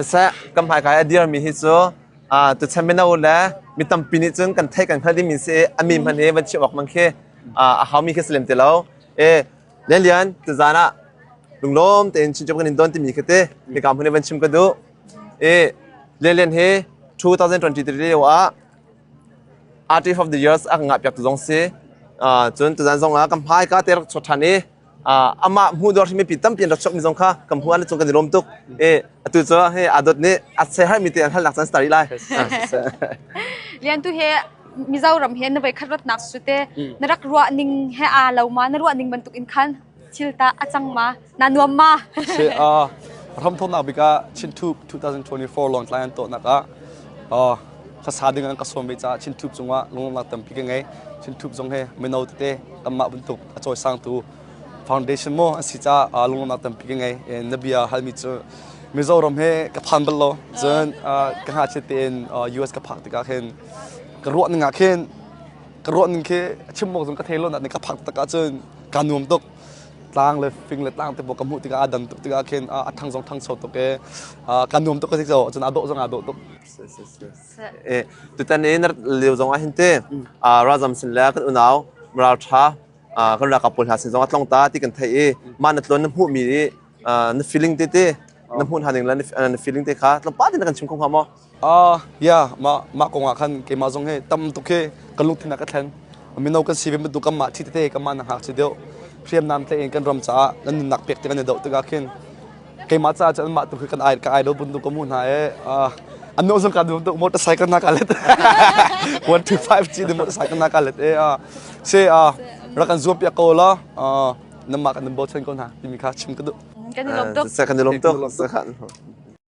Siseh, kan hmaikai a dirmi hi cu tuchan mino le mi tampi nih cun kan theih kan hngalh dingmi si i a min hmanh hi van chim awk hmanh khi a haumi khi si lem ti lo. E, Lian Lian, tuzaan ah lunglawm tein chinchap kan in don timi khi te hika hmun i van chim ka duh. E, Lian Lian hi 2023 lio ah Artist of the Years a kan ngah piak tu zong si. Cun tuzaan zong ah kan hmaika te rak chuak ṭhan i amah hmuh dawr mipi tampi an rak chuakmi zong kha kan hmuh ah cung kan i lawm tuk e atu cu he adot nih a seharmi te an halnak caan stari lai. Lian tu he Mizoram he na voi khat ratnak su te na rak ruah ning he aa lo ma na ruah ning bantuk in khan thil ta a cang ma na nuam ma? Se a ram thawnak bik ah Chintup 2024 Lawngtlai an tawhnak ah hlasa ding an ka sawm ve caah Chintup cungah lunglawmhnak tampi ka ngei. Chintup zong he mino tete kanmah bantuk a cawisangtu foundation maw an si caah lunglawmhnak tampi ka ngei. Na bia halmi cu Mizoram he ka phan bal lo. Cun ka ngakchia tein US ka phak tikah khin ka ruah ning ah khin ka ruah ning khi chim awk zong ka thei lo nain ka phak tak ahcun kaa nuam tuk. Tlang le fing le tlang te pawl ka hmuh tikah aa dan tuk tikah khin a thang zong thangcho tuk i ka nuam tuk ka si ko. Cun aa dawh zong aa dawh tuk. Tutan i na lio zong ah hin te ralzam sin le kan unau ralṭha kan ralkap pawl hna sin zong a tlong ta ti kan theih i mah na tlawn na hmuhmi i na feeling te te na hmuh hna ning le na feeling te kha tlawmpal te na kan chim kho hnga maw? Ah, yeah, mah mah kong ah khan keimah zong hi tam tuk hi ka lungthin ah ka thlen. Mino kan si ve bantuk kanmah thi tete kanmah na ngakchia deuh hriamnam tlaih in kan ram caah nan nunnak pek ti kan i doh tikah khin keimah caah cun anmah tu khi kan ai ka idol bantuk ka hmuh hna i an nu zong ka duh tuk motorcycle na ka let 125 ci motorcycle na ka let e se rak kan zuam piak ko la namah kan bochan ko hna timi kha chim ka duh. Kan i lawm tuk. Kan i lawm tuk.